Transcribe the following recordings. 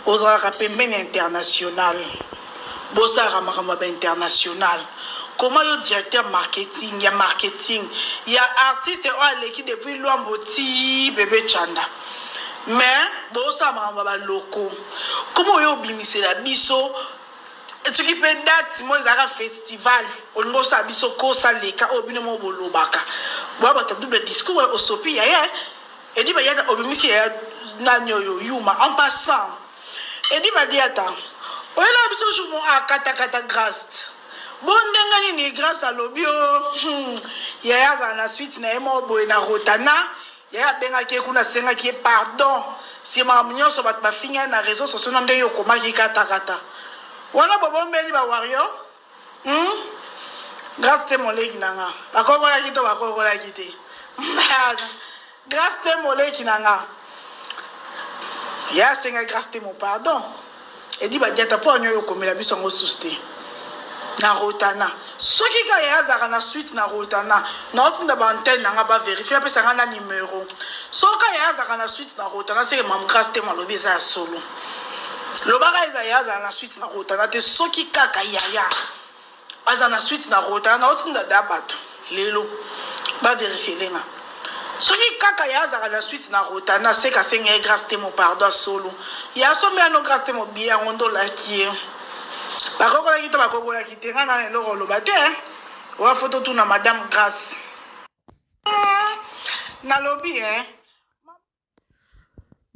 Ozalaka pembeni ya international, bosalaka makambo ya ba international. Comment yo directeur marketing ya marketing ya artiste oyo aleki depuis Luambo ti Bebe Tshanda, mais bosala makambo ya ba locaux. Comment oyo obimisela biso soki mpe date moko ezalaka festival, olingi osala biso kosa leka oyo bino moko bolobaka boya bato ya double discours? Osopi yaya Edi Badiata, obimisi yaya nani oyo yuma. En passant, Edi Badiata, oyelaka biso jour mo akatakata Grace bo ndenge nini? Grace alobi o yaya azala na suite na ye moko boye na Rotana. Yaya abengaki ye kuna, asengaki ye pardon nsima makambo nyonso bato bafinga ye na réseau sociaux na ndenge okomaki katakata wana. Bobombeli ba warrior, Grâce te moleki na nga, bakokolaki to bakokolaki te? Grâce te moleki na nga, ya asenga Grâce te mo pardon. Edi Badiata, mpo ani oyo okomela biso yango susu te na Rotana? Soki kaka ye azalaka na suite na Rotana, naotinda baantenne na nga baverifie, apesa nga na numero. Soki kaka ye azalaka na suite na Rotana, seke mam Grâce te malobi eza ya solo. Lobaka eza ye azala na suite na Rotana te. Soki kaka yaya aza na suite na Rotana, naotinda da bato lelo baverifie nga. Soki kaka ye azalaka na suite na Rotana, seke asenga ye Grâce te mo pardon solo. Ya asombi yano Grâce te mobiye yango nde olaki ye. Bakokolaki to bakokolaki te? Nga na eloko oloba te. Oya fo totuna madame Grâce. Nalobi e.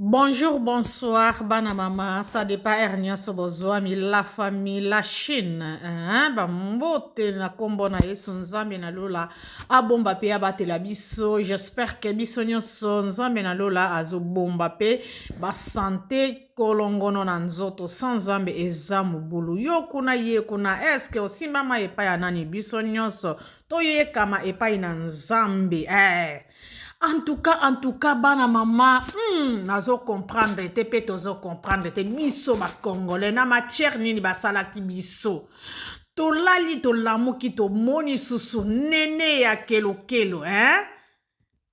Bonjour, bonsoir, bana mama, ça dépend heure nyonso bozwami, la famille, la Chine, hein? Bambote na kombo na Yesu. Nzambe na lola abomba mpe abatela biso. J'espère que biso nyonso Nzambe na lola azobomba mpe basanté kolongono na nzoto. Sans Nzambe eza mobulu. Yo kuna, ye kuna, eske osimbama epai ya nani? Biso nyonso toyekama epai na Nzambe, eh. En tout cas, en tout cas, bana mama, nazo comprendre te mpe tozo comprendre te. Biso bacongolais, na matière nini basalaki biso? Tolali, tolamuki, tomoni susu nene ya kelokelo, hein?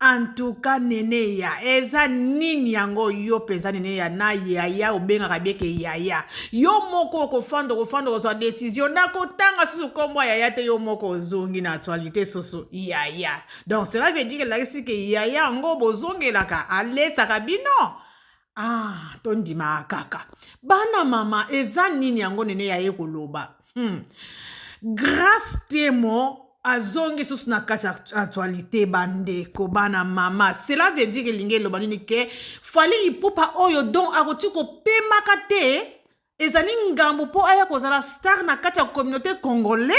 En tout cas, nene ya eza nini yango? Yo mpenza nene ya na yaya, obengaka bieke yaya. Yo moko okofanda, okofanda, okozwa décision na kotanga susu nkombo ya yaya te. Yo moko ozongi na actualité susu yaya. Donc cela veut dire, elakisi ke yaya yango bozongelaka, alesaka bino. Ah, tondimaka kaka bana mama. Eza nini yango nene ya ye koloba? Grâce Temo azongi susu na kati ya actualité. Bandeko, bana mama, cela veut dire, elingi eloba nini? Ke Fally Ipupa oyo donc akoki kopemaka te, ezali ngambo mpo aya kozala star na kati ya communauté congolais,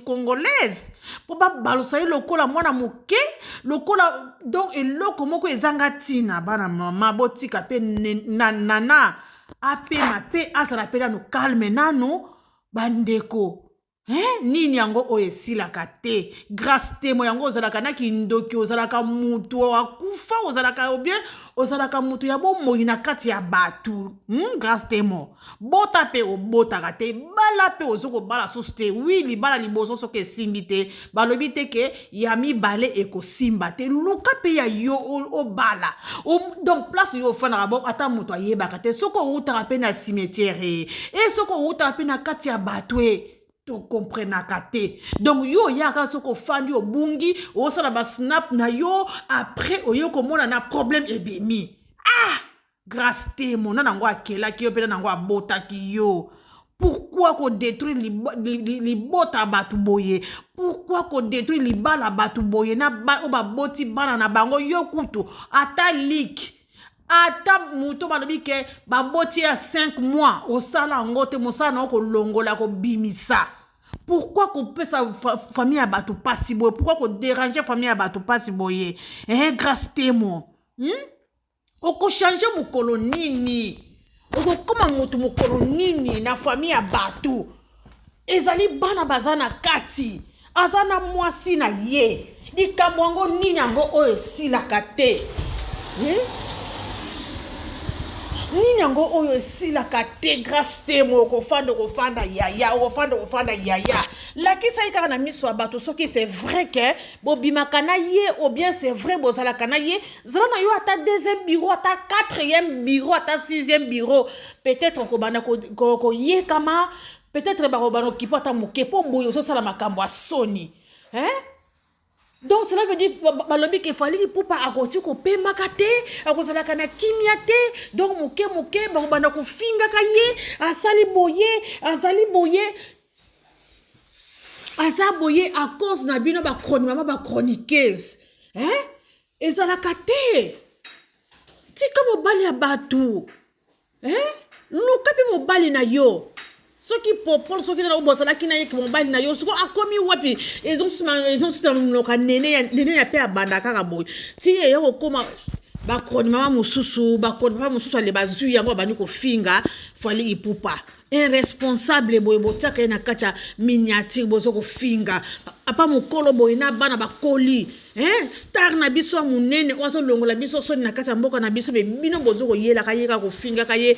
congolaise, mpo babalusa ye lokola mwana moke, lokola donc eloko moko ezanga ntina. Bana mama, botika mpe nana apema mpe azala mpe nanu calme nanu. Bandeko, hein? Nini yango oyo esilaka te? Grâce Temo yango, ozalaka na kindoki, ozalaka mutu akufa, ozalaka bien, ozalaka mutu ya bomoi na kati ya bato, Grâce Temo, bota mpe obotaka te, bala mpe ozo kobala susu te. Wi, libala liboso soki esimbi te, balobi te ke ya mibale ekosimba te. Luka mpe ya yo obala. Donc place yo ofandaka bo, ata moto ayebaka te soki owutaka mpe na cimetière e, soki owutaka mpe na kati ya bato e, tokomprenaka te. Donc yo oyaka, soki ofandi, obungi, osala basnap na yo, après oye komona na problème ebimi. Ah, Grâce Temo, na nango akelaki yo mpe na nango abotaki yo, pourquoi kodétruire libota bato boye? Pourquoi kodétruire libala bato boye na oyo baboti bana na bango? Yo kutu ata like, ata moto balobi ke baboti ya 5 mois, osala yango te. Mosala na yo kolongola, kobimisa. Pourquoi kopesa famille ya bato mpasi boye? Pourquoi kodéranger famille ya bato mpasi boye, eh, Grâce Temo, Okochange mokolo nini? Okokóma moto mokolo nini na famille ya bato? Ezali bana baza na kati, aza na mwasi na ye. Likambo yango nini yango oyo esilaka te, Nini yango oyo esilaka te? Grâce Temo, okofanda, okofanda yaya, okofanda, okofanda yaya. Lakisa ye kaka na miso ya bato soki c'est vrai ke bobimaka na ye ou bien c'est vrai bozalaka na ye. Zala na yo ata deuxième bureau, ata quatrième bureau, ata sixième bureau. Peut-être okobanda koyekama, peut-être bakobanda okipo ata moke, mpo boye ozosala makambo ya soni, hein? Donc cela veut dire, balobi ke Fally Ipupa akoki kopemaka te, akozalaka na kimia te. Donc moke moke bakobanda kofingaka ye, asali boye, azali boye, aza boye, à cause na bino bachroni mama, bachroniqueuse, hein? Ezalaka te. Tika mobali ya bato, hein? Luka mpe mobali na yo. Soki Popol, soki nana bozalaki na ye, mobali na yo siko akomi wapi? Ezosima monoko nene nene ya mpe abanda kaka boye ti eya kokóma bachroni mama mosusu, bachroni papa mosusu. Ale, bazwi yango, babandi kofinga Fally Ipupa irresponsable boye. Botiaka ye na kati ya miniature, boza kofinga apa mokolo boye na bana bakoli, hein? Star na biso ya monene oyo azolongola biso soni na kati ya mboka na biso, me bino bozo koyelaka ye kaka, kofingaka ye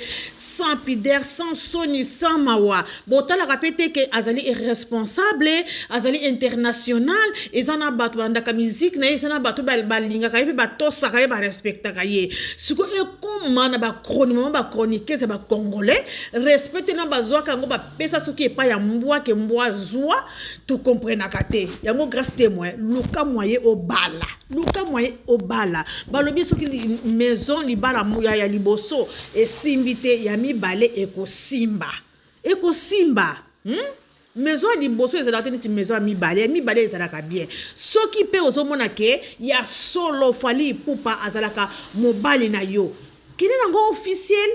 sans pudeur, sans soni, sans mawa. Botalaka mpe te ke azali irresponsable, azali international. Eza na bato balandaka miziki na ye, eza na bato balingaka ye mpe batosaka ye, barespectaka ye. Sikoyo ekóma na bachroni mama, bachroniqueuse ya bacongolais, respect te na bazwaka yango, bapesa soki epai ya mbwa ke mbwa zwa. Tokomprenaka te yango. Grâce Temo, luka moyen obala, luka moyen obala. Balobi soki maison libala ya liboso esimbi te, ya mibale ekosimba, ekosimba, Maison ya liboso ezalaka te neti maison ya mibale. Ya mibale ezalaka bien. Soki mpe ozomona ke ya solo Fally Ipupa azalaka mobali na yo, kende nango officiel,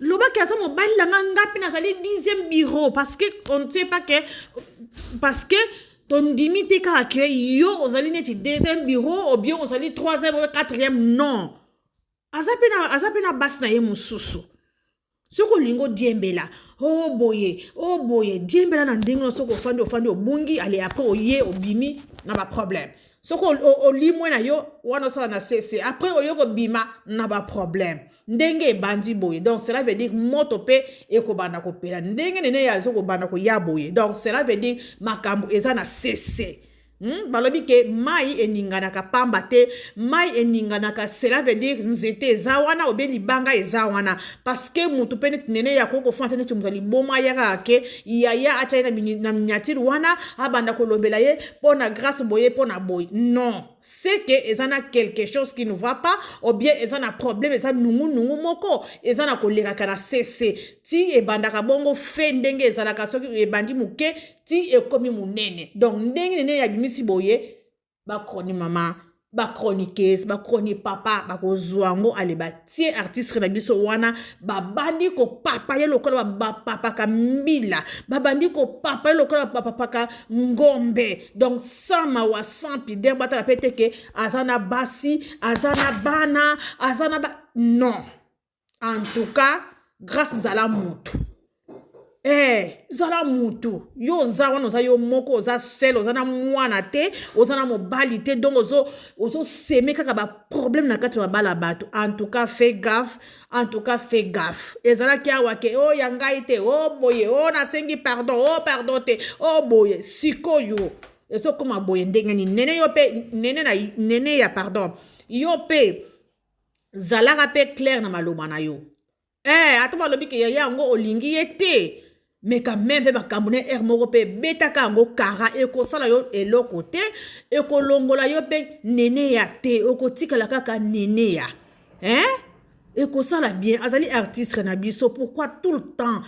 lobaki aza mobali na nga, nga mpe nazali dixième bureau, parce que on ne sait pas que, parce que tondimi te kaka ke yo ozali neti deuxième bureau ou bien ozali troisième ou quatrième. Non, aza mpe na basi na ye mosusu. Soki olingi odiembela o boye, o boye, diembela na ndenge nyonso. Soki ofandi, ofandi, obungi, ale après oye obimi na baproblème. Soki olimwe na yo wana, osala na sese, après oye kobima na baproblème. Ndenge ebandi boye, donc cela veut dire moto mpe ekobanda kopela. Ndenge nene ye aza kobanda koya boye, donc cela veut dire makambo eza na sese. Balobi ke mai eninganaka pamba te. Mai eninganaka, cela veut dire nzete eza wana obe libanga eza wana, parce que motu mpe neti nene ya koki kofanda te, neti moto ya liboma ayaka ke yaya atya ye na miniature wana, abanda kolobela ye mpo na Grâce boye, mpo na boye. Non, c'est que eza na quelque chose qui ne va pas ou bien eza na problème, eza nungunungu moko eza na kolekaka na sese. Ti ebandaka bongo fe ndenge ezalaka, soki ebandi moke ti ekomi monene. Donc ndenge nene yabimisi boye, bachroni mama, bachroniqueuse, bachroni papa bakozwa yango, ale batie artiste na biso wana, babandi kopapa ye lokola bapapaka mbila, babandi kopapa ye lokola bapapaka ngombe. Donc sans mawa, sans pudeur. Batala mpe te ke aza na basi, aza na bana, aza na ba. Non, en tout cas Grâce, zala motu. Zala mutu. Yo oza wana, oza yo moko, oza seul, oza na mwana te, oza na mobali te. Donc ozoseme kaka baproblème na kati ya mabala bato. En tout cas fais gaffe, en tout cas fais gaffe. Ezalaki awa ke o ya ngai te, o boye, o nasengi pardon, o pardon te, o boye. Sikoyo ezokóma boye ndenge nini? Nene, yo mpe nene na nene ya pardon, yo mpe zalaka mpe claire na maloba na yo. Ata balobi ke yaya yango olingi ye te, mais quand même mpe makambo na aire moko mpe ebetaka yango kara, ekosala yo eloko te, ekolongola yo mpe nene ya te, okotikala kaka nene ya, hein? Ekosala bien. Azali artiste na biso. Pourquoi tout le temps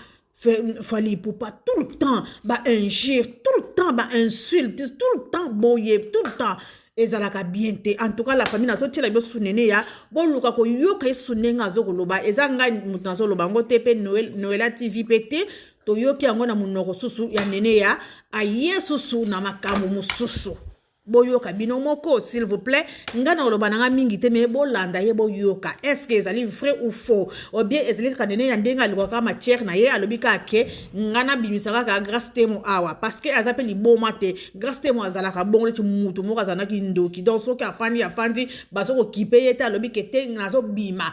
Fally Ipupa, tout le temps bainjure, tout le temps bainsulte, tout le temps boye, tout le temps? Ezalaka bien te. En tout cas la famille, nazotiela biso susu nene ya boluka koyoka ye susu ndenge azokoloba. Eza ngai moto nazoloba yango te, mpe Noela TV mpe te. Toyoki yango na monoko susu ya nene ya aye susu na makambo mosusu. Boyoka bino moko, s'il vous plaît. Nga na koloba na nga mingi te, mais bolanda ye, boyoka. Est ce que ezali vrai ou faux, ou bien ezali kaka nene ya ndenge alukaka matière na ye? Alobi kaka ke nga nabimisa kaka Grâce Temo awa, parce que aza mpe liboma te. Grâce Temo azalaka bongo neti mutu moko azalaki ndoki. Donc soki afandi, afandi, bazokokipe ye te. Alobi ke te, nazobima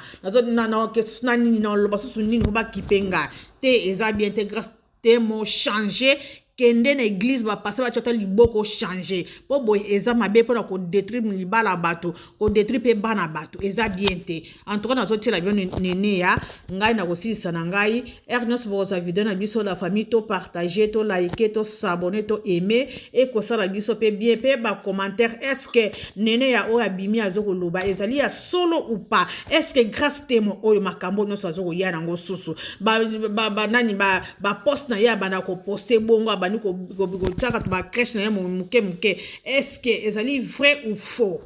na nini, naloba susu nini po bakipe nga te. Eza bien te. Grâce Temo, change, kende na église, bapase batia ata liboko, change, mpo boye eza mabe mpona kodétruire libala ya bato, kodétruire mpe bana bato, eza bien te. En tout cas, nazotiela bino nene ya ngai na kosilisa na ngai. Heure nyonso bokozwa video na biso, la famille, topartage, tolike, tos'abonner, toaime, ekosala biso mpe bien. Mpe bacommentaire, est ce que nene ya oyo abimi azokoloba ezali ya solo ou pas? Est ce que Grâce Temo oyo makambo nyonso azokoya nango susu, banani baposte na ye abanda koposte bongo, abandi kotiaka to bacrèche na ye moke moke, est ce que ezali vrai ou faux?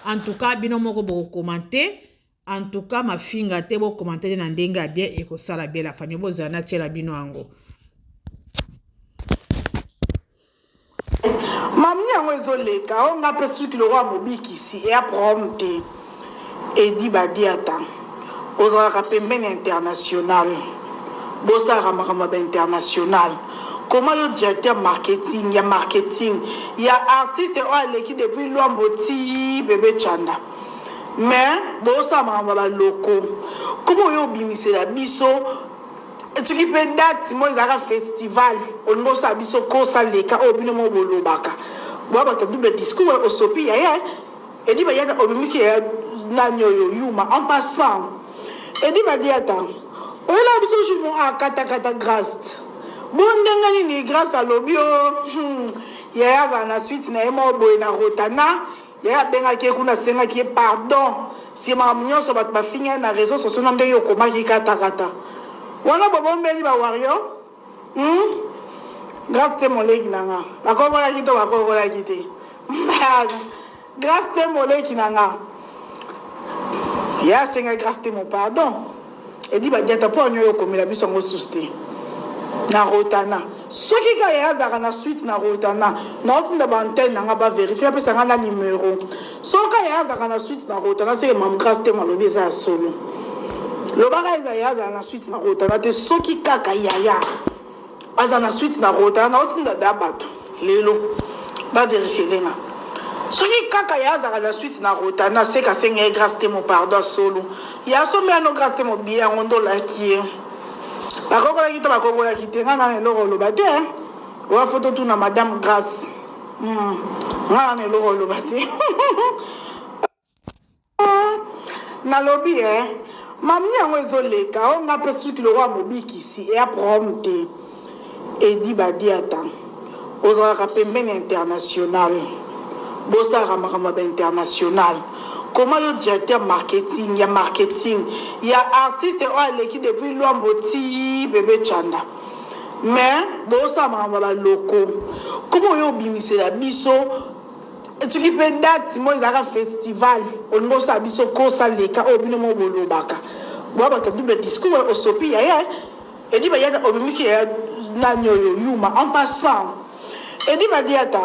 En tout cas, bino moko bokokomante. En tout cas, mafinga te, bokomante te na ndenge ya bien, ekosala bien. La famille, bozala natiela bino yango. Mami, yango ezoleka oyo nga mpe suki lokwa mobikisi eya problème te. Edi Badiata, ozalaka pembeni international, bosalaka makambo ya bainternational. Comment yo directeur marketing ya marketing ya artiste oyo aleki depuis Lwambo ti Bebe Chanda, mais bosala makambo ya baloko? Comment oyo obimisela biso soki mpe date mo ezalaka festival, olingi osala biso kosa leka oyo bino moko bolobaka, boya bato double discours? Osopi yaya Edi Badiata, obimisi yaya nani oyo yuma. En passant, Edi Badiata, oyela biso jour mo akatakata Grâce bo ndenge nini? Grâce alobi o yaya azala na suite na ye moko boye na Rotana. Yaya abengaki ye kuna, asengaki ye pardon nsima makambo nyonso bato bafingi ye na réseau sociaux na ndenge okomaki katakata wana. Bobombeli bawario, Grâce te moleki na nga, bakokolaki to bakokolaki te? Grâce te moleki na nga, ye asenga Grâce te mo pardon. Edi Badiata, mpo anio oyo okomela biso yango susu te na Rotana. Soki kaka ye azalaka na suite na Rotana, naotinda baantenne na nga baverifie, apesa nga na numero. Soki kaka ye azalaka na suite na Rotana, seke mam Grâce te malobi eza ya solo. Lobaka eza ye azala na suite na Rotana te. Soki kaka yaya aza na suite na Rotana, naotinda da bato lelo baverifiele nga. Soki kaka ye azalaka na suite na Rotana, seke asenga ye Grâce te mo pardon solo. Ye asombi yano Grâce te mobiye yango nde olaki ye, bakokolaki to bakokolaki te? Nga na eloko oloba te. Oya fo totuna madame Grâce. Nga na eloko oloba te. Nalobi e mami, yango ezoleka oyo nga mpe suki lokwa mobikisi eya problème te. Edi Badiata, ozalaka pembeni international, bosalaka makambo ya bainternational. Comment yo directeur marketing ya marketing ya artiste oyo aleki depuis Lwambo ti Bebe Chanda, mais bosala makambo ya baloko? Comment oyo obimisela biso soki mpe date mo ezalaka festival, olingi osala biso kosa leka oyo bino moko bolobaka, boya bato double discours? Osopi yaya Edi Badiata, obimisi yaya nani oyo yuma. En passant, Edi Badiata,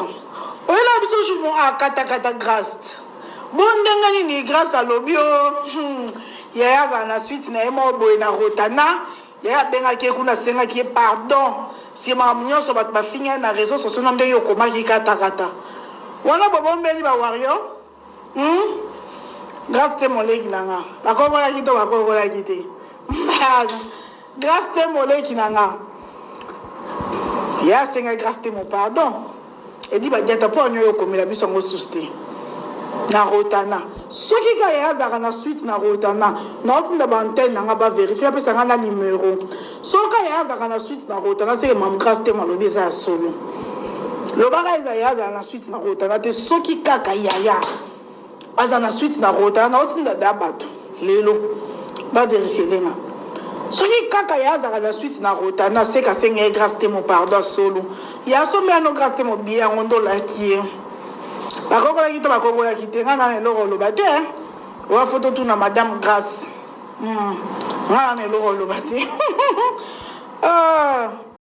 oyela biso jour mo akatakata Grâce bo ndenge nini? Grâce alobi o yaya azala na suite na ye moko boye na Rotana. Yaya abengaki ye kuna, asengaki ye pardon nsima makambo nyonso bato bafingi ye na réseau sociaux na ndenge okomaki katakata wana. Bobombeli bawario, Grâce te moleki na nga, bakokolaki to bakokolaki te? Grâce te moleki na nga, ye asenga Grâce te mo pardon. Edi Badiata, mpo anio oyo okomela biso yango susu te na Rotana. Soki kaka ye azalaka na suite na Rotana, naotinda baantenne na nga baverifie, apesa nga na numero. Soki kaka ye azalaka na suite na Rotana, seke mam Grâce te malobi eza ya solo. Lobaka eza ye azala na suite na Rotana te. Soki kaka yaya aza na suite na Rotana, naotinda da bato lelo baverifiele nga. Soki kaka ye azalaka na suite na Rotana, seke asenga ye Grâce te mo pardon solo. Ye asombi yano Grâce te mobiye yango nde olaki ye, bakokolaki to bakokolaki te? Nga na eloko oloba te. Oya fo totuna madame Grâce. Nga na eloko oloba te.